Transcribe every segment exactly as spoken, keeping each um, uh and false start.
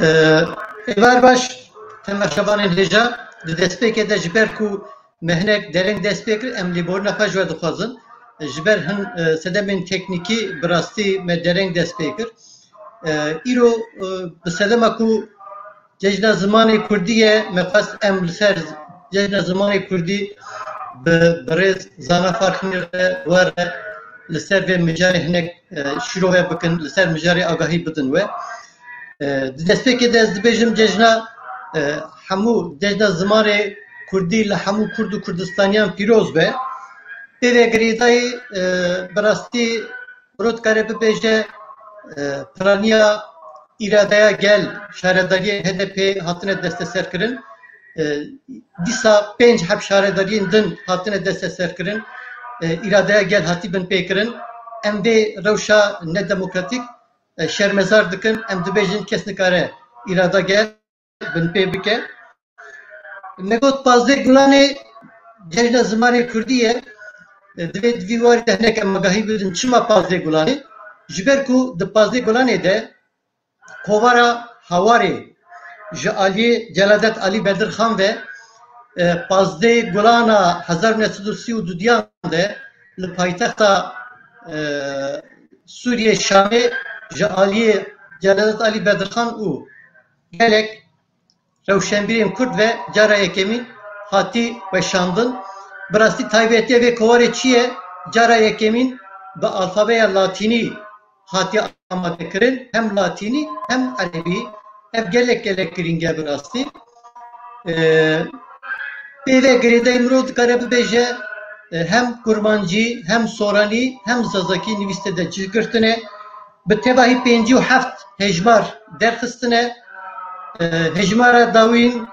Êvar baş, temaşevanên hêja, di destpêkê de ji ber ku me hinek dereng dest pê kir, em lêborîna xwe ji we dixwazin. Ji ber hin, e, sedemên teknîkî bi rastî me dereng dest pê kir. E, îro, e, bi sedema ku Cejna Zimanê Kurdî ye, me xwest em li ser Cejna Zimanê Kurdî bi birêz Zana Farqînî re were li ser vê mijarê hinek, e, şîrove bikin, li ser mijarê agahî bidin we. E, di destpêkê de ez dibêjim cejna, e, hemû cejna zimanê Kurdî li hemû Kurd û Kurdistaniyan pîroz be. Pê ve girêdayî, e, bi rastî Miro dikare bibêje, e, piraniya îradeya gel, şaredariyên H D P hatine desteserkirin. E, dîsa pênc heb şaredariyên din hatine desteserkirin. E, îradeya gel hatî binpêkirin. Em vê rewşa nedemokratîk, e, şermezar dikin. Em dibêjin kes nikare îrada gel binpê bike. Me got pazdeh Gulanê cejna zimanê Kurdî ye. Divê di vî warî de hinek em agahî bidin. Çima pazdeh Gulanê? Ji ber ku di pazdeh Gulanê de kovara Hawarê ji aliyê Celadet Alî Bedirxan ve, e, pazdeh Gulana hezar neh sed û sî û dudiyan de li paytexta, e, Sûriyê Şamê ji aliyê Celadet Alî Bedirxan û gelek rewşenbîrên Kurd ve cara yekemîn hatî weşandin. Bi rastî taybetiya vê kovarê çi ye? Cara yekemîn bi alfabeya latînî hatiye amadekirin, hem latînî hem erebî. Ev gelek gelek girîng e bi rastî. Ee, Pê ve girêdayî mirov dikare bibêje, e, hem kurmancî, hem soranî, hem zazakî nivîs tê de cih girtine. Bi tevahî pêncî û heft hejmar derxistine. E, hejmara dawîn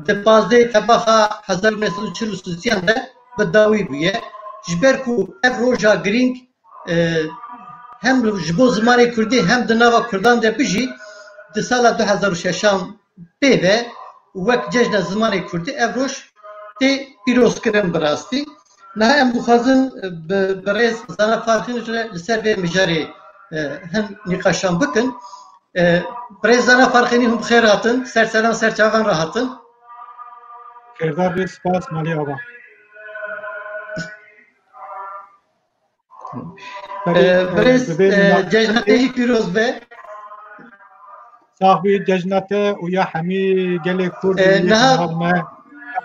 di pazdehê tebaxa hezar û neh sed û çil û sisiyan de bi dawî bûye. Ji ber ku ev roja girîng, e, hem ji bo zimanê Kurdî hem di nava Kurdan de bijî, di sala du hezar û şeşan pê ve wek Cejna Zimanê Kurdî ev roj tê pîrozkirin bi rastî. Niha em dixwazin, e, bi, bi rêz Zana Farqîn re li ser vê mijarê, e, hin nîqaşan bikin. E, bi rêz Zana Farqînî hûn bi xêr hatin, ser seran ser çavan re hatin. Xêrdar bê, spas, malê ava. Belê, Ee, e, Birêz, bi vê e, minasebetê cejna te jî pîroz be. Sax bî, cejna te û ya hemî gelê Kurd û Ee, yê niha niha me.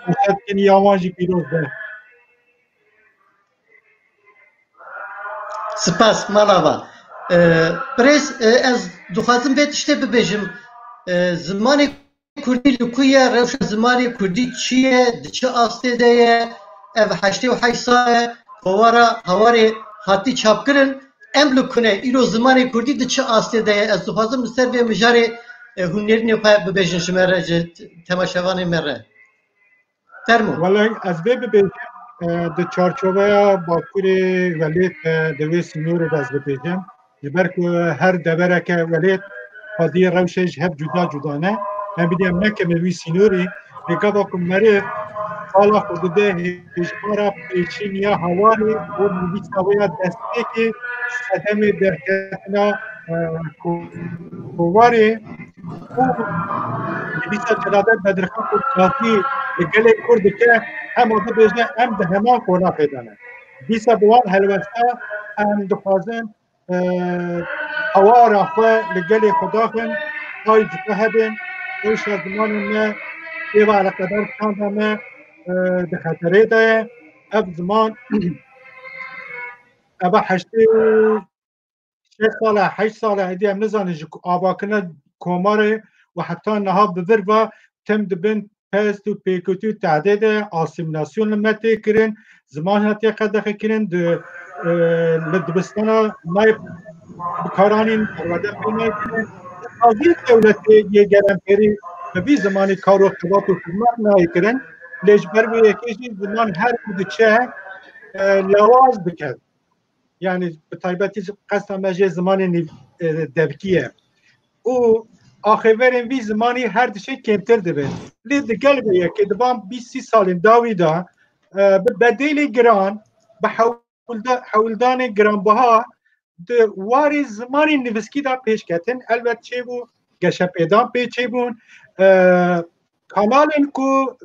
Hemû şevkên ya wan jî pîroz be. Spas, malava. Ee, Birêz, e, ez dixwazim vê tiştê bibêjim. Ee, zimanê Kurdî li ku ye, rewşa zimanê Kurdî çi ye, di çi astê de ye, ev heştê û heşt sal e, kovara Hawarê hatî çapkirin, em li ku ne, îro zimanê Kurdî di çi astê de ye? Ez dixwazim li ser vê mijarê, e, hûn nêrînê xwe bibêjin ji me re, ji temaşevanê me re. Fermo. Wele ez vê bibêjim, e, di çarçoveya Bakurê Welêt, e, di wê sînorê de ez bibêjim. Ji ber ku her devereke welêt xwedî rewşê ji hev cuda cuda ne. Em bidî em nekevin wî sînorî, lê gava ku meriv bala xwe dide hêjmara pêşîn ya Hawarê û nivîsa wê ya destpêkê sedemê derketina, e, ko-, kovarê û nivîsa Celadet Bedirxan ku gazî li gelê Kurd dike, hema bibêje em di heman qonaxê de ne. Dîsa bi wan helwesta em dixwazin e, hawara xwe li gelê xwe daxin, tay ji xwe hebin, rewşa zimanê me, pê ve eleqedar çanda me, e, di xeterê de ye. Ev ziman, eva heştê û şeş sal e, heşt sal e, êdî em nizanin ji avakirina komarê û heta niha bi vir ve tim dibin pest û pêkutî û tehdê de asîmîlasyon li me tê kirin, ziman hatiye qedexekirin, di, e, li dibistana nayê bikaranîn perwerde pê nayê kirin. Qazî dewletê yê gelemperî bi vî zimanî kar û xebat û xizmet nayê kirin, lê ji ber vê yekê jî ziman her ku diçe, e, lawaz diket. Yani bi taybetî qesta me jê zimanê nîv-, e, devkî ye. Û axêverên vî zimanî her dişê kêmtir dibe. Lê di gel vê yekê di van bîst sî salên dawî de, e, bi bedelê giran, bi hewlda-, hewldanê giranbiha di warê zimanê nivîskî de pêş ketin. Elbet çêbû geşepêdan pê çêbûn. E, kanalên ku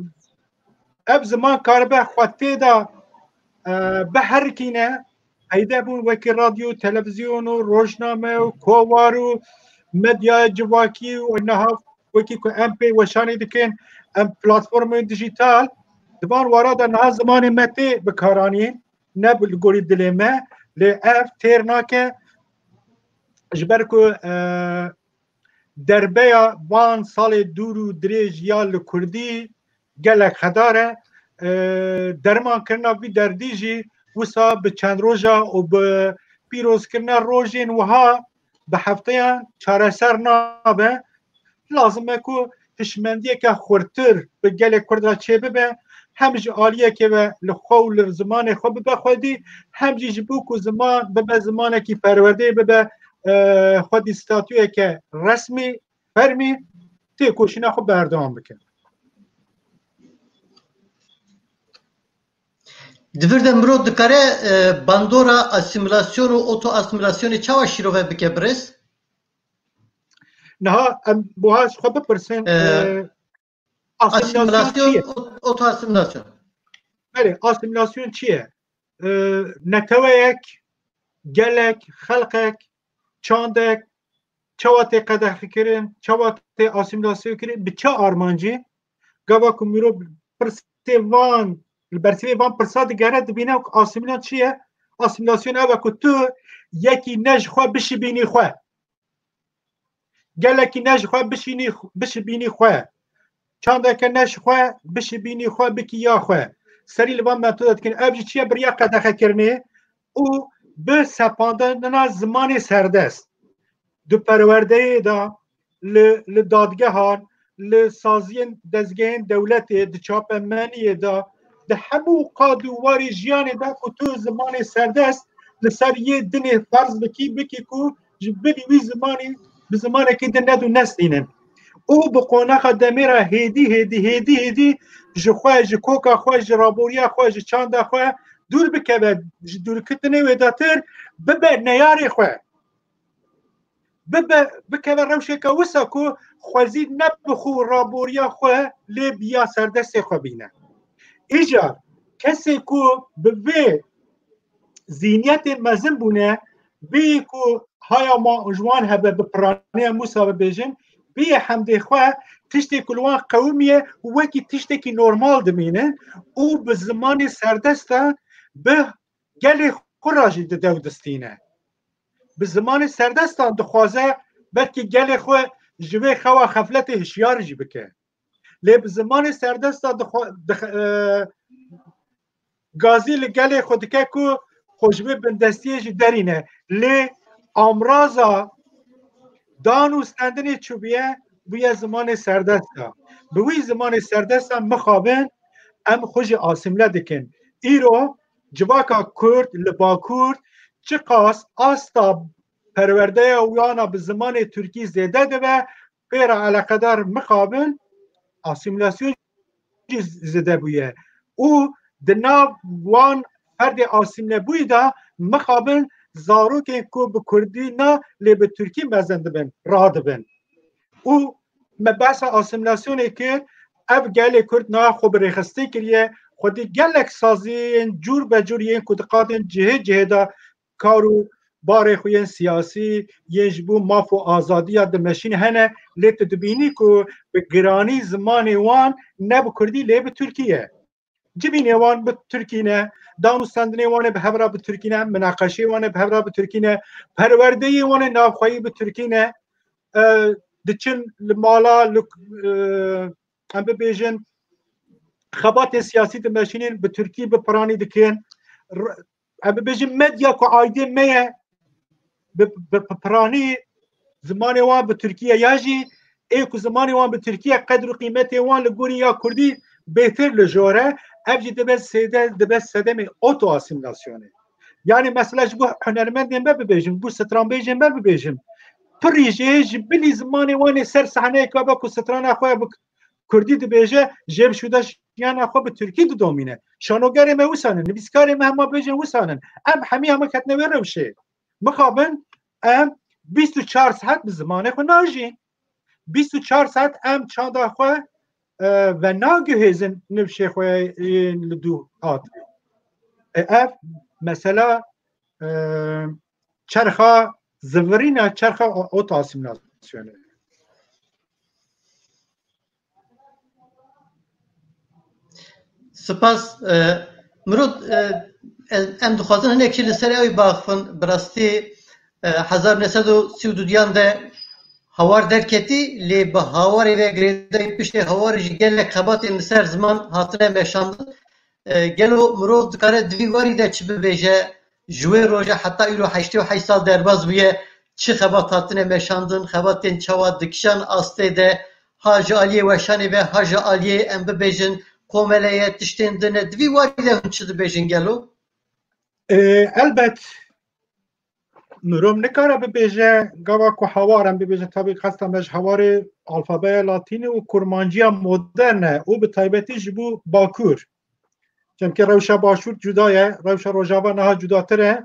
ev ziman karibe xwe tê de, e, biherikîne, peyde bûn wekî radyo, televîzyon û rojname û kovara û medyaya civakî û niha wekî ku em pê weşanê dikin, em platformên dijîtal, di van wara de niha zimanê me tê bikaranîn, ne li gorî dilê me, lê ev têr nake, ji ber ku, e, derbeya van salê dûr û dirêj ya li kurdî gelek xedar e. E, dermankirina vî derdî jî wisa bi çend roja û bi pîrozkirina rojên wiha, bi hefteyan çareser nabe. Lazim e ku hişmendiyeke xurtir bi gelê Kurd re çêbibe, hem ji aliyekê ve li xwe û li zimanê xwe bibe xwedî, hem jî ji bo ku ziman bibe zimanekî perwerdeyê, bibe, e, xwedî statuyeke resmî, fermî, têkoşîna xwe berdewam bike. Di vir de mirov dikare, e, bandora asîmilasyon û oto-asîmilasyonê çawa şîrove bike, birêz? Niha em buha ji xwe bipirsin, e, e, asîmilasyon, asîmilasyon çi ye? Oto-asîmilasyon. Belê, asîmilasyon çi ye? E, neteweyek, gelek, xelqek, çandek, çawa tê qedexekirin, çawa tê asîmilasyon kirin, bi çi armancî? Gava ku mirov pirsê van, li bersivê van pirsa digere, dibîne ku asîmilan çi ye? Asîmilasyon ev e ku tu yekî ne ji xwe bişibînî xwe. Gelekî ne ji xwe bişînî, bişibînî xwe. Çandeke ne ji xwe bişibînî xwe, bikî ya xwe. Serî li van metoda dikin. Ev jî çi ye? Bi riya qedexekirinê û bi sepandina zimanê serdest. Di perwerdeyê de, li, li dadgehan, li saziyên dezgehên dewletê, di çapemeniyê de, di hemû qad û warê jiyanê de ku tu zimanê serdest li ser yê dinê ferz bikî, bikî ku ji bilî wî zimanî bi zimanekî din nedû nestînin. Û bi qonaxa demê re hêdî, hêdî, hêdî, hêdî ji xwe, ji koka xwe, ji raboriya xwe, ji çanda xwe dûr bikeve, ji dûrketinê wêdetir bibe neyarê xwe. Bibe, bikeve rewşeke wisa ku xwezî ne bi xwe û raboriya xwe, lê bi ya serdestê xwe bîne. Îcar kesê ku bi vê zîniyetê mezin bûne, vê ku haya ma ji wan hebe bi piraniya Mûsa bibêjin, vê yê hemdê xwe tiştê ku li wan qewimiye û wekî tiştekî normal dimînin û bi zimanê serdesta bi gelê xwe re jî dide û distîne. Bi zimanê serdestan dixwaze belkî gelê xwe ji vê xewa xefletê hişyar jî bike. Lê bi zimanê serdesta dixwa-, dix-, e, gazî li gelê xwe dike ku xwe ji vê bindestiyê jî derîne. Lê amraza dan û stendinê çi bûye, bûye zimanê serdesta. Bi wî zimanê serdesta mixabin em xwe jî asîmle dikin. Îro civaka Kurd li Bakur çiqas asta perwerdeya wana bi zimanê Tirkî zêde dibe, pê re eleqedar mixabin asîmîlasyon jî zêde bûye û di nav wan ferdê asîmlebûyî de mixabin zarokên ku bi kurdî na lê bi tirkî mezin dibin, radibin. Û me behsa asîmîlasyonê kir, ev gelê Kurd niha xwe bi rêxistin kiriye, xwedî gelek saziyên cûr be cûr yên ku diqatin cihê cihê de kar û barê xwe yên siyasî, yên ji bo maf û azadiya dimeşîn hene, lê tu dibînî ku bi giranî zimanê wan ne bi kurdî lê bi tirkî ye. Civînê wan bi tirkî ne, dan û stendinê wan ê bi hev re bi tirkî ne, minaqeşeyê wan ê bi hev re bi tirkî ne, perwerdeyê wan ê navxweyî bi tirkî ne, e, diçin li mala, li, e, em bibêjin, xebatên siyasî dimeşînin, bi tirkî bi piranî dikin. R-, em bibêjin medya ku aîdê me ye, bi, bi, bi piranî zimanê wan bi tirkî ye, ya jî ê ku zimanê wan bi tirkî ye, qedr û qîmetê wan li gorî ya kurdî bêtir li jor e, ev jî dibe sêde, dibe sedemê oto-asîmîlasyonê. Yani mesela ji bo hunermendên me bibêjim, bo stranbêjên me bibêjim, pirî jê ji bilî zimanê wan ê ser sahneyeke be ku strana xwe bi kurdî dibêje, jê bi şûda jiyana xwe bi tirkî didomîne. Şanogerê me wisa ne, nivîskarê me hema bêjin wisa ne. Em hemî hema ketine wê rewşê. Mixabin em bîst û çar saet bi zimanê xwe najîn. bîst û çar saet em çanda xwe, e, ve naguhêzin nifşê xwe yên li dû hat. E, ev mesela, e, çerxa zivirîna, çerxa o-, oto asîmîlasyonê. Spas. E, Mirot, e, em dixwazin hinek jî li ser ew biaxifin. Bi rastî, e, hezar neh sed û sî û duyan de hawar derketî, lê bi hawarê ve girêdayî, piştê hawarê jî gelek xebatên li ser ziman hatine meşandin. E, gelo mirov dikare di vî warî de çi bibêje? Ji wê roja heta îro heştê û heşt sal derbas bûye, çi xebat hatine meşandin, xebatên çawa di kîjan astê de, ha ji aliyê weşanê ve, ha ji aliyê, em bibêjin, komeleye, tiştên din e, di vî warî de hûn çi dibêjin gelo? E, elbet, mirov nikare bibêje, gava ku hawar em bibêjin, tabî qesta me ji hawarê alfabeya latînî û kurmanciya modern e û bi taybetî ji bo Bakur. Çimkî rewşa Başûr cuda ye, rewşa Rojava niha cudatir e.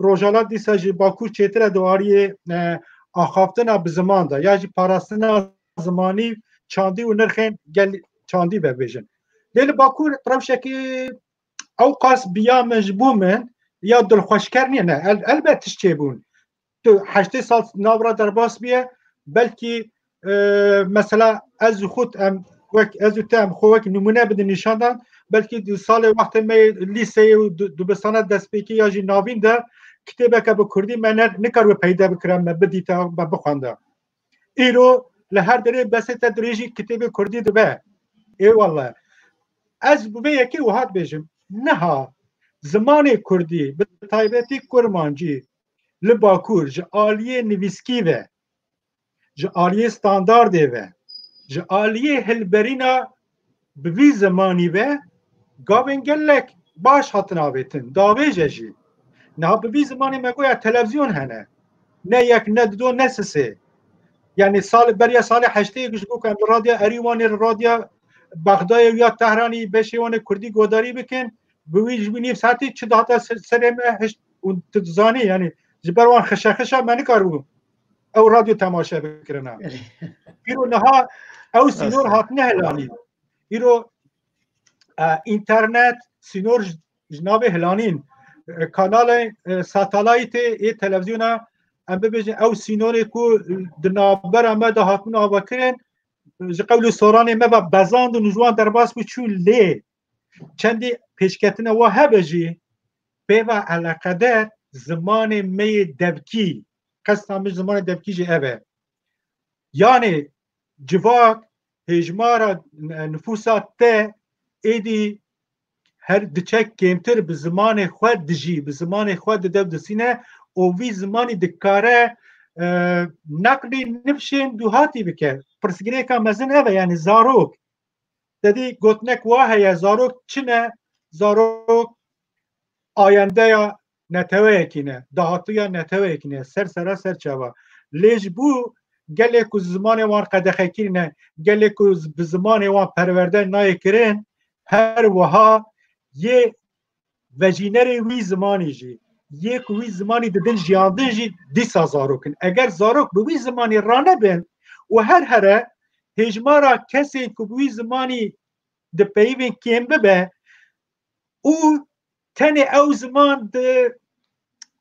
Rojava dîsa ji Bakur çêtir e di wariyê, e, axaftina bi ziman de ya jî parastina zimanî, çandî û nirxên gel çandî vebêjin. Lê li Bakur rewşekî ew qas biya min ji bo min ya dilxweşker niye. Ne, el-, elbet tişt çêbûn. Tu heştê sal navra derbas biye, belkî, e, mesela ez û xwe em wek, ez û te em xwe wek nimûne bidin nîşan dan, belkî di salê wextê me lîseyê û di-, dibistana destpêkê ya jî navîn de kitêbeke bi kurdî me ne, nikar wê peyde bikira, me bidîta, me bixwenda. Îro li her derê besê te dirêjî kitêbê kurdî dibe. Êwallah. Ez bi vê yekê wiha dibêjim. Niha zimanê kurdî, bi taybetî kurmancî, li Bakur ji aliyê nivîskî ve, ji aliyê standardê ve, ji aliyê hilberîna bi vî zimanî ve gavên gelek baş hatin avêtin, davêje jî. Niha bi vî zimanê me goya televizyon hene. Ne yek, ne dido, ne sisê. Yani sal, beriya salê heştê ji bo ku em li radya Erîwanê, li radya Bexdayê û ya Tehranî beşê wan ê kurdî godarî bikin, bi wî ji wî nîv saetî çi dihata ser-, serê me hişt û tu dizanî, yani ji ber wan xişexişa me nikaribû ew radyo temaşe bikirina. Îro niha ew sînor hatine hilanîn. Îro, e, înternet, sînor ji, ji navê hilanîn. E, kanalê, e, satelaytê ê televizyona, em bibêjin ew sînorê ku di navbera me de hatibûn avakirin, ji qewlê soranê me ve bezandin û ji wan derbas bû çû lê. Çendî pêşketine wa hebe jî, pê ve eleqeder zimanê me yê devkî, qesta min ji zimanê devkî jî ev e. Yanê civak, hêjmara, e, nifûsa te êdî her diçe kêmtir bi zimanê xwe dijî, bi zimanê xwe dide û disîne û vî zimanî dikare, e, neqlî nifşên duhatî bike. Pirsgirêka mezin ev e, yani zarok. Te dî gotinek wa heye, zarok çi ne? Zarok ayendeya neteweyekî ne, dahatuya neteweyekî ne, ser sera ser çava. Lê ji bo gelê ku zimanê wan qedexekirî ne, gelê ku z-, bi zimanê wan perwerde nayê kirin, her wiha yê vejînerê wî zimanî jî, yê ku wî zimanî didin jiyandin jî dîsa zarok in. Eger zarok bi wî zimanî ranebin û her here hêjmara kesên ku bi wî zimanî di peyivên kêm bibe û tenê ew ziman di,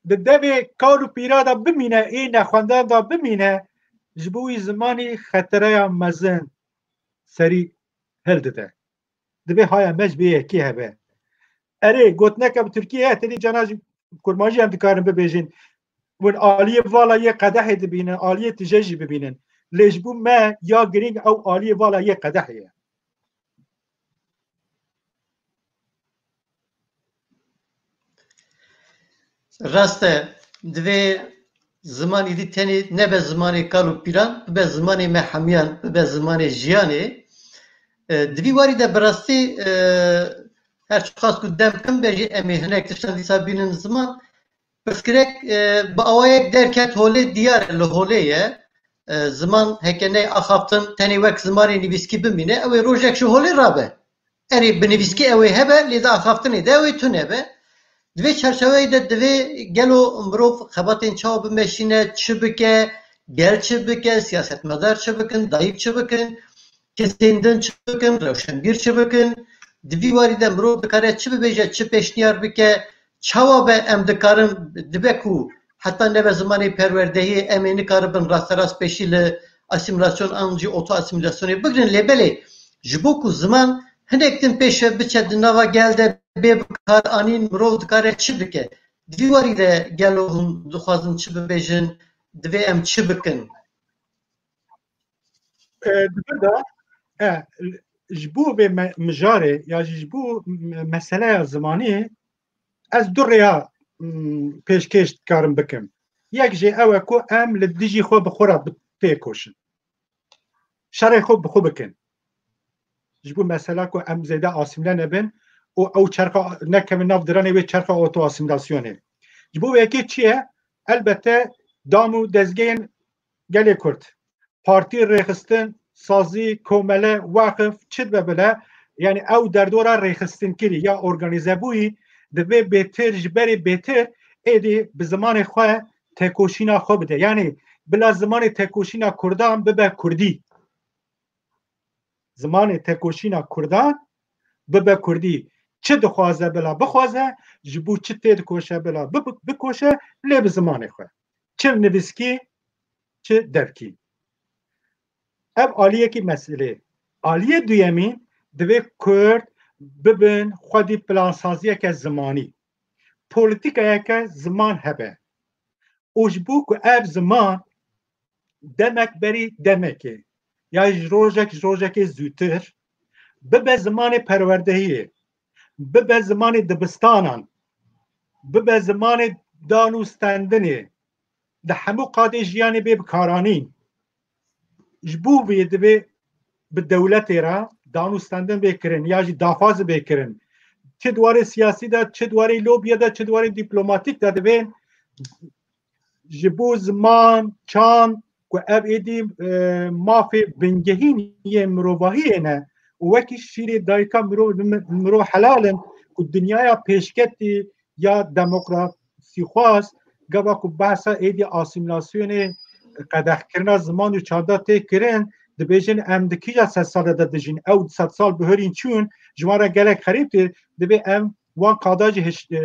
di devê kal û pîra de bimîne, ê nexwendan de bimîne, ji bo wî zimanî xetereya mezin serî hildide. Divê haya me ji vê yekê hebe. Erê, gotineke bi tirkî heye, tenê cana ji kurmancî em dikarin bibêjin. Hûn aliyê vala yê qedehê dibînin, aliyê tije jî bibînin. Lê ji bo me ya girîng ew aliyê vala yê qedehê ye. Rast e, divê ziman êdî tenê nebe zimanê kal û pîran, bibe zimanê me hemiyan, bibe zimanê jiyanê. E, di vî warî de bi rastî, e, her çiqas ku dem kin be jî em ê hinek tiştan dîsa bînin ziman. Pirsgirêk, e, bi awayek derket holê diyar e, li holê ye. E, ziman heke ney axaftin tenê wek zimanê nivîskî bimîne, ew ê rojek ji holê rabe. Erê, bi nivîskî ew ê hebe, lê di axaftinê de ew ê tune be. Di vê çerçeveyê de divê gelo mirov xebatên çawa bimeşîne, çi bike, gel çi bike, siyasetmedar çi bikin, dayik çi bikin, kesên din çi bikin, rewşenbîr çi bikin. Di vî warî de mirov dikare çi bibêje, çi pêşniyar bike, çawa be em dikarin, dibe ku heta nebe zimanê perwerdehiyê em ê nikaribin rasterast pêşî li asîmîlasyon an jî oto-asîmîlasyonê bigirin. Lê belê ji bo ku ziman hinek din pêş ve biçe di nava gel de bê bikaranîn, mirov dikare çi bike? Di vî warî de gelo hûn dixwazin çi bibêjin, divê em çi bikin? E, di vir de, e, ji bo vê me-, mijarê ya jî ji bo me-, meseleya zimanî ez du rêya, m, pêşkêş dikarim bikim. Yek jê ew e ku em li dijî xwe bi xwe re bi-, têkoşin. Şerê xwe bi xwe bikin. Ji bo mesela ku em zêde asîmle nebin û ew çerxa nekevin nav diranê wê çerxa oto-asîmîlasyonê. Ji bo vê yekê çi ye? Elbette dam û dezgehên gelê Kurd. Partî, rêxistin, sazî, komele, weqif, çi dibe bile, yanî ew derdora rêxistinkirî ya organîzebûyî divê bêtir ji berê bêtir êdî bi zimanê xwe têkoşîna xwe bide. Yanî bila zimanê têkoşîna Kurdan bibe Kurdî. Zimanê têkoşîna Kurdan bibe Kurdî. Çi dixwaze bila bixwaze, ji bo çi têdikoşe bila bi-, bi-, bikoşe, lê bi zimanê xwe. Çi nivîskî, çi devkî. Ev aliyekî meselê. Aliyê duyemîn, divê Kurd bibin xwedî plansaziyeke zimanî. Polîtîkayeke ziman hebe. Û ji bo ku ev ziman demek berî demekê ya ji rojek ji rojekê zûtir bibe zimanê perwerdehiyê, bibe zimanê dibistanan, bibe zimanê dan û stendinê, di hemû qadê jiyanê bê bikaranîn. Ji bo vê divê bi dewletê re dan û stendin bê kirin ya jî daxwaz bê kirin. Çi di warê siyasî de, çi di warê lobiyê de, çi di warê dîplomatîk de divê ji bo ziman, çand ku ev êdî, e, mafê bingehîn yên mirovahiyê ne û wekî şîrê dayika mirov, mirov helal in ku dinyaya pêşketî ya demokrasîxwaz, gava ku behsa êdî asîmîlasyonê, qedexkirina ziman û çanda tê kirin, dibêjin em di kîja sedsala de dijîn? Ew sedsal bihurîn çûn, ji wan re gelek xerîb tê, divê em wan qada jî hiş-, e,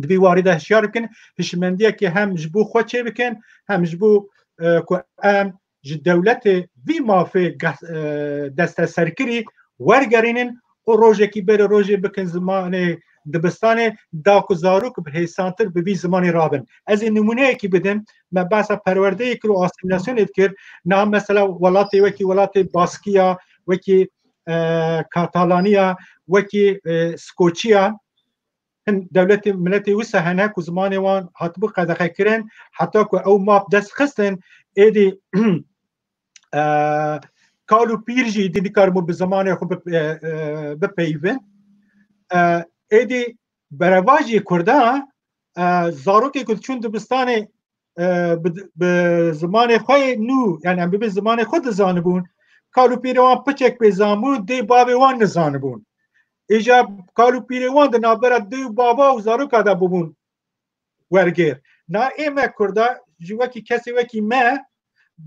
di vî warî de hişyar bikin, hişmendiyekê hem ji bo xwe çêbikin, hem ji bo, e, ku em ji dewletê vî mafê ge-, e, desteserkirî wergerînin û rojekî berê rojê bikin zimanê dibistanê, da ku zarok bi hêsantir bi vî zimanê rabin. Ez ê nimûneyekî bidim, me behsa perwerdeyê kir û asîmîlasyonê dikir. Niha mesela welatê wekî welatê Baskiya, wekî, e, Katalaniya, wekî, e, Skoçiya, hin dewletê, miletê wisa hene ku zimanê wan hatibû qedexekirin, heta ku ew maf dest xistin, êdî, e, kal û pîr jî êdî nikaribûn bi zimanê xwe bi-, e, e, bipeyivin. E, êdî berevajî Kurda, e, zarokê ku diçûn dibistanê, e, bi, bi zimanê xwe yê nû, yani em bibê zimanê xwe dizanibûn, kal û pîrê wan piçek pê zanbûn, dê bavê wan nizanibûn. Îja kal û pîrê wan di navbera dê û bava û zaroka de bûbûn wergêr. Na ê me Kurda ji wekî kesê wekî me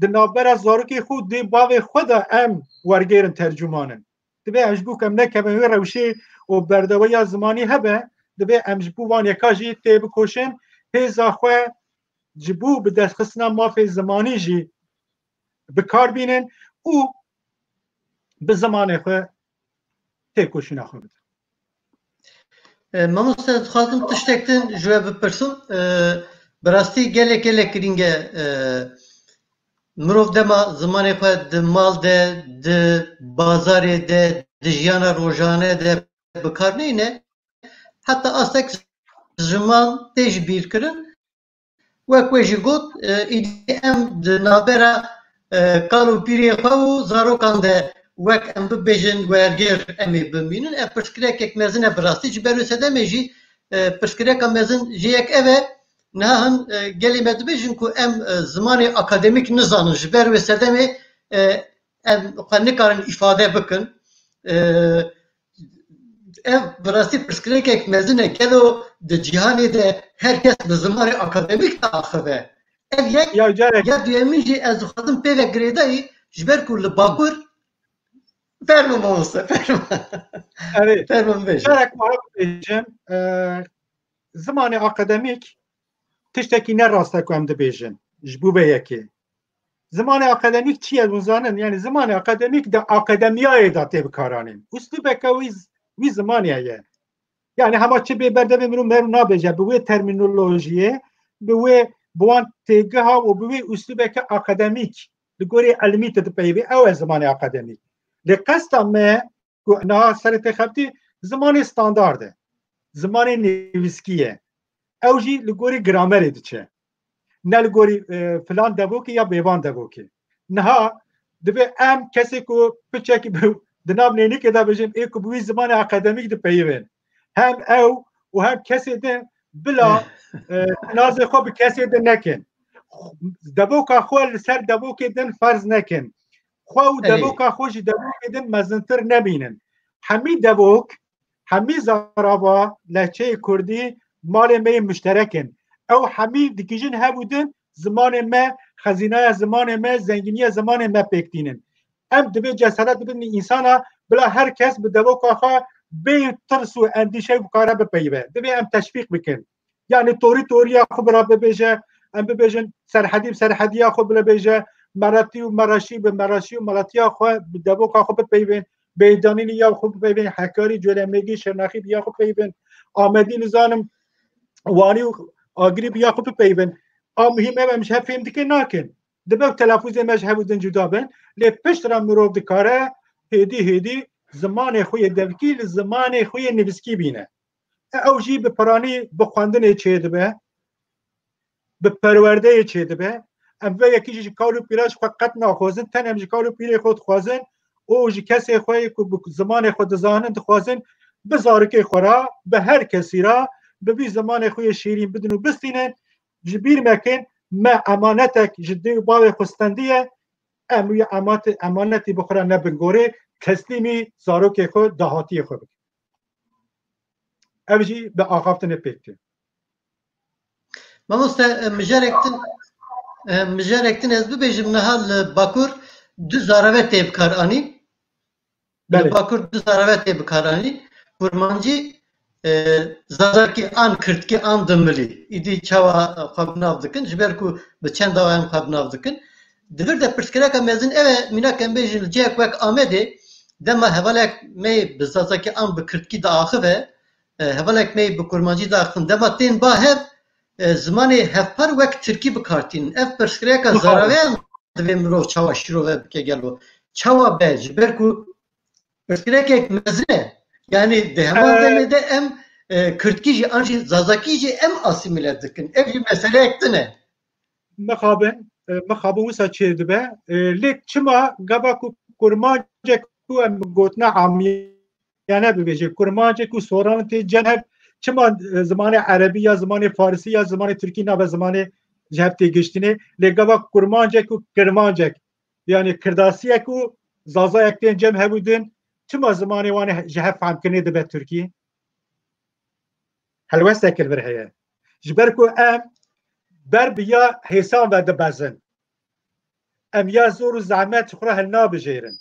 di navbera zarokê xwe û dê bavê xwe de em wergêrin, tercûman in. Divê em ji bo ku em nekevin wê rewşê û berdeweya zimanî hebe, divê em ji bo wan yeka jî têbikoşin, hêza xwe ji bo bi destxistina mafê zimanî jî bi kar bînin û bi zimanê xwe têkoşîna xwe bidin. E, mamoste, dixwazim tiştek din ji we bipirsim. E, bi rastî gelek gelek girîng e. E, mirov dema zimanê xwe di mal de, di bazarê de, di jiyana rojane de bi kar neyne, heta astek ziman tê ji bîr kirin. Wek we jî got, e, îdî em di navbera, e, kal û pîrê xwe û zarokan de wek em bibêjin wergêr em ê bimînin. Ev pirsgirêkek mezin e bi rastî. Ji ber wê sedemê jî, e, pirsgirêka mezin jê yek ev e. Niha hin, e, gelê me dibêjin ku em, e, zimanê akademîk nizanin. Ji ber wê sedemê, e, em xwe nikarin îfade bikin. E, ev bi rastî pirsgirêkek mezin e. Gelo di cîhanê de her kes bi zimanê akademîk diaxive? Ev yek, ya carek, ya duyemîn jî ez dixwazim pê ve girêdayî, ji ber ku li Bakur, fermo mamoste, fermo. Erê, fermo bêje. Carek wiha bibêjim, e, zimanê akademîk tiştekî ne rast e ku em dibêjin, ji bo vê yekê. Zimanê akademîk çi ye hûn zanin? Yani zimanê akademîk di akademiyayê de tê bikaranîn. Uslûbeke wî, wî zimanê ye. Yani hema çi bê berdevê min û merû nabêje, bi wê termînolojiyê, bi wê, bi wan têgiha û bi wê uslûbeke akademîk, li gorî ilmî tu dipeyivî, ew e zimanê akademîk. Lê qesta me ku niha serê tê xebitî, zimanê standard e. Zimanê nivîskî ye. Ew jî li gorî gramerê diçe. Ne li gorî, e, filan devokê ya bêvan devokê. Niha divê em kesê ku piçekî bi, di nav nênikê de bijîn, ê ku bi wî zimanê akademîk dipeyivin. Hem ew û hem kesê din bila, e, nazê xwe bi kesê din nekin. Devoka xwe li ser devokê din ferz nekin. Xwe û Erê. devoka xwe ji devokê din mezintir nebînin. Hemî devok, hemî zarava lehçeyê kurdî malê me yê muşterek in. Ew hemî digihîjin hev û din zimanê me, xezînaya zimanê me, zengîniya zimanê me pêk tînin. Em divê cesaret bidin însana, bila her kes bi devoka xwe bê tirs û endîşe bikare bipeyive. Divê em teşvîq bikin. Yani torî toriya xwe bira bibêje, em bibêjin serhedî bi serhediya xwe bibêje, meretî û mereşî bi mereşî û meretiya xwe bi devoka xwe bipeyvin, bêhdanî li ya xwe bipeyvin, hekarî, colemêrgî, şirnexî bi ya xwe bipeyvin, amedî nizanim wanî û agirî bi ya xwe bipeyvin. A muhîm ev em ji hev fêm dikin nakin. Dibe telafûzê me ji hev û din cuda bin, lê pişt re mirov dikare hêdî hêdî zimanê xwe yê devkî li zimanê xwe yê nivîskî bîne. E, ew jî bi piranî bi xwendinê çêdibe, bi perwerdeyê çêdibe. Em vê yekî jî ji kal û pîra ji xwe qet naxwazin, tenê em ji kal û pîrê xwe dixwazin û ji kesê xwe yê ku bi zimanê xwe dizanin dixwazin bi zarokê xwe re, bi her kesî re bi vî zimanê xwe yê şîrîn bidin û bistînin. Ji bîr mekin, me emanetek ji dê û bavê xwe stendiye, em wî emat-, emanetî bi xwe re nebin gorê, teslîmî zarokê xwe, dahatiyê xwe bikin. Ev jî bi axaftinê pêk tê. Mamoste, e, mijarek din, e, mijarek din ez bibêjim, niha li Bakur du zareve tê bikaranîn. Li Belê. Bakur du zareve tê bikaranîn. Kurmancî, e, Zazakî an Kirdkî an Dimilî. Îdî çawa xwe bi nav dikin? Ji ber ku bi çend awa em xwe bi nav dikin. Di vir de pirsgirêka mezin ev e, mînak em bêjin li cihek wek Amedê, dema hevalek me bi Zazakî an bi Kirdkî diaxive, e, hevalek me bi Kurmancî diaxivin, dema tên ba hev, e, zimanê hevpar wek Tirkî bi kar tînin. Ev pirsgirêka Aha. zaraveyan divê mirov çawa şîrove bike gelo? Çawa be? Ji ber ku pirsgirêkek mezin e. Yani di heman Ee, demê de em, e, Kirdkî jî an jî Zazakî jî em asîmîle dikin. Ev jî meseleyek din e. Mixabin, e, mixabin wisa çê dibe. E, lê çima gava ku kurmancek ku em gotina amiyane bibêje, kurmancek ku soran tê cem hev, çima, e, zimanê erebî ya zimanê farisî ya zimanê tirkî nabe zimanê ji hev têgiştinê? Lê gava kurmancek û kirmancek, yani kirdasiyek û zazayek tên cem hev û din, çima zimanê wan ji hev fehmkirinê dibe tirkî? Helwestek li vir heye. Ji ber ku em ber bi ya hêsan ve dibezin. Em ya zor û zehmet ji xwe re hilnabijêrin.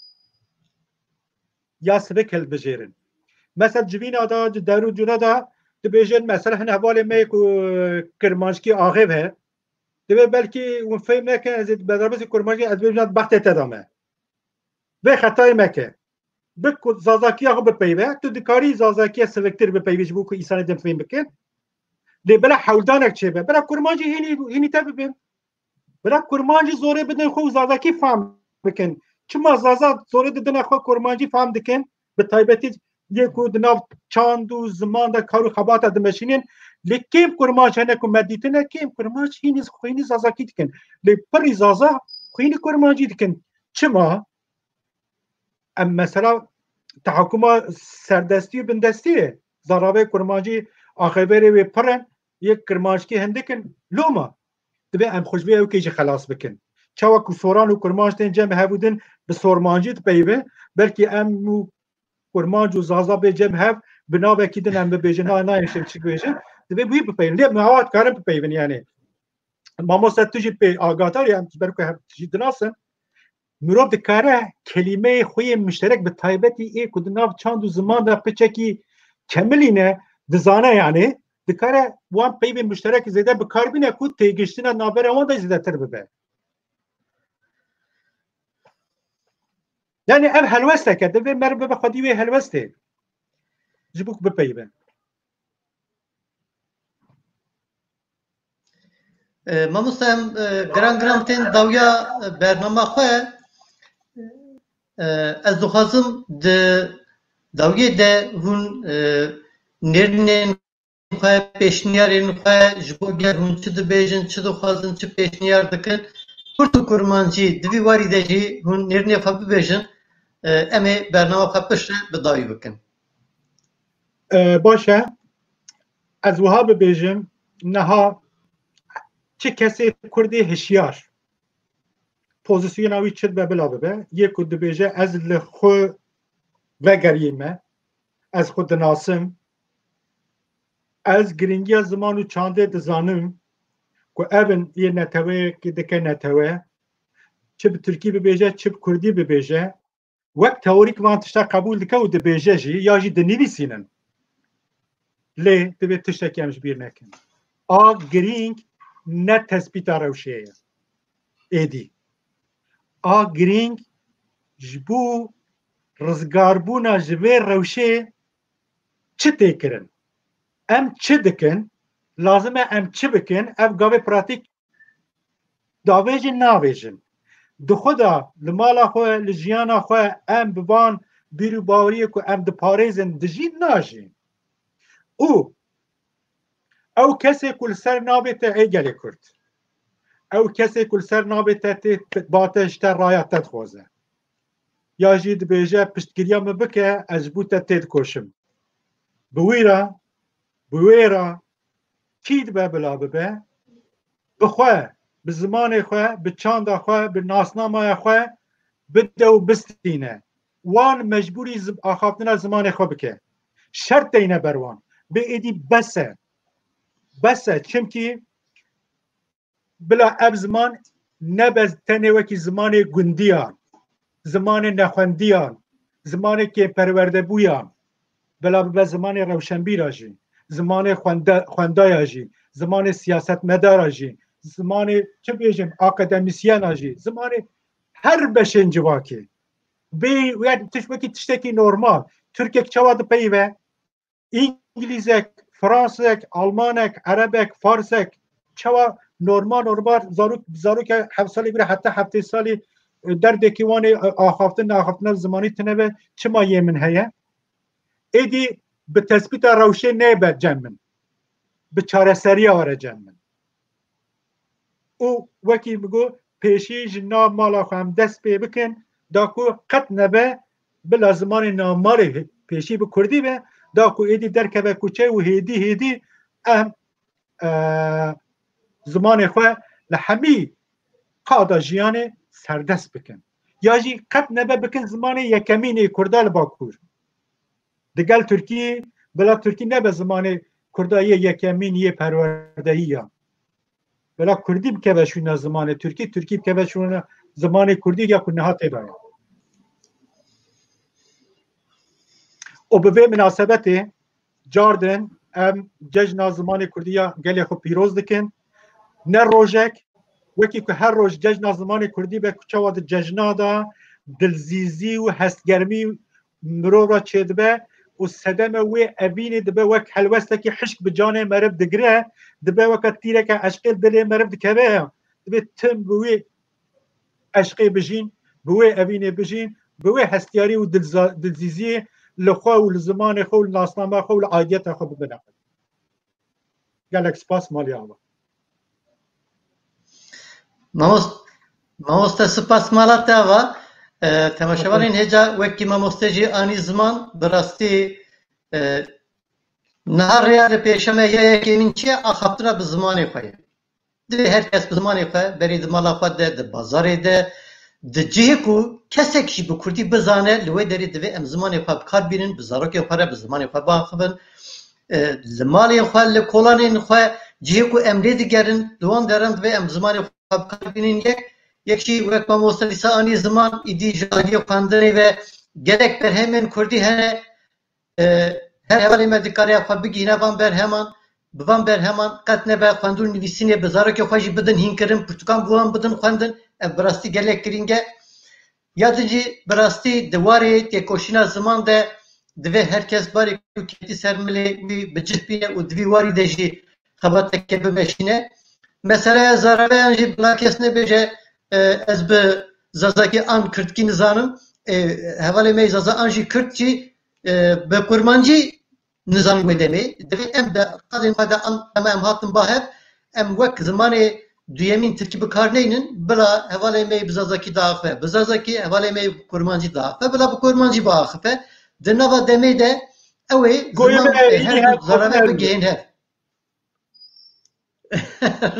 Ya sivik hilbijêrin. Mesela civîna de, di der û cûna de dibêjin, mesela hin hevalê me ku kirmanckî axêv he, divê belkî hûn fêm nekin, ez ê bi derbasî kurmanckî ez bêjim bextê te de me. Vê xetayê meke. Bi ku zazakiya xwe bipeyive, tu dikarî zazakiya siviktir bipeyivî ji bo ku îsanê din fêm bikin. Lê bila hewldanek çêbe. Bila kurmancî hînî, hînî te bibin. Bila kurmancî zorê bidin xwe û zazakî fam bikin. Çima zaza zorê didine xwe kurmancî fam dikin? Bi taybetî yê ku di nav çand û ziman de kar û xebata dimeşînin. Lê kêm kurmanc hene ku me dîtine, kêm kurmanc hînî, hînî zazakî dikin. Lê pirî zaza xwe hînî kurmancî dikin. Çima? Em mesela tehakuma serdestî û bindestiyê, zaravê kurmancî axêverê wê pir in, yek kirmanckî hindik in, loma. Divê em xwe ji vê ewkê jî xelas bikin. Çawa ku soran û kurmanc tên cem hev û din bi sormancî dipeyive, belkî em û kurmanc û zaza bê cem hev bi navekî din em bibêjin, na, nayên şevçik bêjin, divê bi wî bipeyivin. Lê me awa dikarin bipeyivin yani. Mamoste, tu jî pê agahdar, em ji ber ku hem jî dinasin, mirov dikare kelîmeyê xwe yê mişterek, bi taybetî ê ku di nav çand û ziman de piçekî kemilî ne, dizane, yani dikare wan peyvên mişterek zêde bi kar bîne ku têgiştina navbera wan de zêdetir bibe. Yani ev helwestek e, divê meriv bibe xwedî wê helwestê ji bo ku bipeyive. E, mamoste, em, e, giran giran tên dawiya, e, bernama xwe. E, ez dixwazim di dawiyê de hûn, e, nêrînên xwe, pêşniyarên xwe, ji bo gel hûn çi dibêjin, çi dixwazin, çi pêşniyar dikin, kurt û kurmancî, di vî warî de jî hûn nêrînê xwe bibêjin, e, em ê bernama xwe piştre bi dawî bikin. E, baş e. Ez wiha bibêjim, niha çi kesê Kurdê hişyar, pozisyona wî çi dibe bila bibe, yê ku dibêje ez li xwe vegeriyê me, ez xwe dinasim, ez girîngiya ziman û çandê dizanim ku ev in yê neteweyekî dike netewe, çi bi tirkî bibêje, çi bi kurdî bibêje, wek teorîk van tişta qebûl dike û dibêje jî ya jî dinivîsînin. Lê divê tiştekî em ji bîr nekin. A girîng ne tespîta rewşê ye. Êdî. A girîng ji bo rizgarbûna ji vê rewşê çi tê kirin? Em çi dikin? Lazim e em çi bikin? Ev gavê pratîk davêjin navêjin. Di xwe de, li mala xwe, li jiyana xwe em bi van bîr û baweriyê ku em diparêzin dijîn najîn. Û ew kesê ku li ser navê te ê gelê Kurd, ew kesê ku li ser navê te tê ba te ji te raya te dixwaze. Ya jî dibêje piştgiriya min bike, ez ji bo te têdikoşim. Bi wî re, bi wê re kî dibe bila bibe, bi xwe, bi zimanê xwe, bi çanda xwe, bi nasnamaya xwe bide û bistîne. Wan mecbûrî zim-, axaftina zimanê xwe bike. Şert deyne ber wan. Bê êdî bes e. Bes e. Çimkî bila ev ziman nebe tenê wekî zimanê gundiyan, zimanê nexwendiyan, zimanê kêmperwerdebûyan, bila bibe zimanê rewşenbîra jî, zimanê xwende-, xwendaya jî, zimanê siyasetmedara jî, zimanê, çi bêjim, akademîsyena jî, zimanê her beşên civakê. Bê, yani, tiş-, wekî tiştekî normal. Tirkek çawa dipeyive? Îngilîzek, Fransek, Almanek, Erebek, Farsek, çawa normal, normal zarok, zaroke heft salî bire heta heftê salî, e, derdekî wan ê, e, axaftin, axaftina zimanî tine be, çima yê min heye? Êdî bi tespîta rewşê nebe cem min. Bi çareseriya were cem min. Û wekî min got, pêşî ji nav mala xwe em dest pê bikin, da ku qet nebe bila zimanê navmalê pêşî bi kurdî be, da ku êdî derkeve kuçe û hêdî hêdî em, e, zimanê xwe li hemî qada jiyanê serdest bikin. Ya jî qet nebe bikin zimanê yekemîn ê kurda li Bakur. Digel Tirkî, bila Tirkî nebe zimanê kurda yê yekemîn yê perwerdehî ya. Bila kurdî bikeve şûna zimanê tirkî, tirkî bikeve şûna zimanê kurdî ya ku niha tê de ye. Û bi vê minasebetê cardin em cejna zimanê kurdî ya gelê xwe pîroz dikin. Ne rojek, wekî ku her roj cejna zimanê kurdî be, ku çawa di cejna de dilzîzî û hestgermî mirov re çêdibe û sedeme wê evînê dibe wek helwestekî hişk bi canê meriv digire, dibe weke tîreke eşqê dilê meriv dikeve. Divê tim bi wê eşqê bijîn, bi wê evînê bijîn, bi wê hestiyarî û dilza-, dilzîziyê li xwe û li zimanê xwe û li nasnama xwe û li aidiyeta xwe bibine. Gelek spas, malê ava. Mamos-, mamoste, spas mala te ava. E, temaşevanên hêja, wekî mamoste jî anî ziman, bi rastî, e, niha rêya li pêşe me ya yekemîn çi ye? Axaftina bi zimanê xwe ye. Divê her kes bi zimanê xwe berê di mala xwe de, di bazarê de, di cihê ku kesek jî bi kurdî bizane, li wê derê divê em zimanê xwe bi kar bînin, bi zarokên xwe re bi zimanê xwe biaxivin. E, li malên xwe, li kolanên xwe, cihê ku em lê digerin, di wan deran divê em zimanê xwe bi kar bînin yek. Yek jî wek mamoste dîsa anî ziman, îdî ji aliyê xwendinê ve gelek berhemên kurdî hene. E, her hevalê me dikare xwe bigihîne van berheman, bi van berheman qet nebe xwendin û nivîsînê bi zarokê xwe jî bidin hînkirin, pirtûkan bi wan bidin xwendin, ev bi rastî gelek girîng e. Ya din jî bi rastî di warê têkoşîna ziman de divê her kes barê ku ketî ser milê wî bi cih bîne û di vî warî de jî xebateke bimeşîne. Meseleya zaraveyan jî bila kes nebêje, e, ez bi zazakî an kirdkî nizanim. E, hevalê me yê zaza an jî kird jî, e, bi kurmancî nizanin wê demê. Divê em de qadên xwe de an, em, em hatin ba hev, em wek zimanê duyemîn tirkî bi kar neynin, bila hevalê me yê bi zazakî diaxife bi zazakî, hevalê me yê bi kurmancî diaxife, bila bi kurmancî biaxife. Di nava demê de ew ê Goyê ziman, me e, her êdî du hev zarave xotine bigihên hev.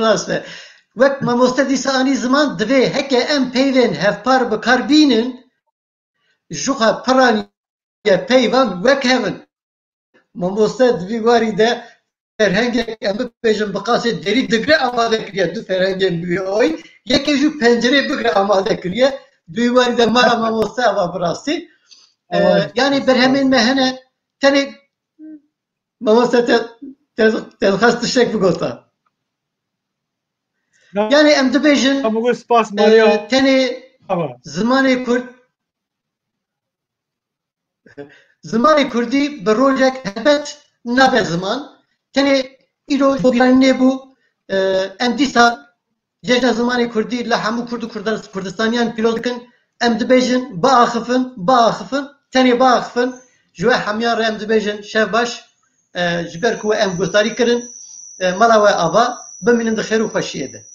Rast e. Wek mamoste dîsa anî ziman, divê heke em peyvên hevpar bi kar bînin, jixwe piraniye peyvan wek hev in. Mamoste di vî warî de ferhengek, em bibêjin, bi qasê derî digre amade kiriye du ferhengên nû yê oyî. Yekê jî pencerê bigre amade kiriye. Di vî warî de mala mamoste ava bi rastî. E, Ava yanî berhemên me hene, tenê mamoste te, te, te dixwest tiştek bigota. Na, yanî em dibêjin, na, bigul spas, e, Maria. Tenê Ava. Zimanê Kurd, zimanê Kurdî bi rojek helbet nabe ziman. Tenê îro ji bo bîranînê bû, e, em dîsa Cejna Zimanê Kurdî li hemû Kurd û Kurdan-, Kurdistaniyan pîroz dikin. Em dibêjin, biaxifin, biaxifin, tenê biaxifin. Ji we hemiyan re em dibêjin, şev baş. E, ji ber ku we em guhdarî kirin, e, mala we ava, bimînin di xêr û xweşiyê de.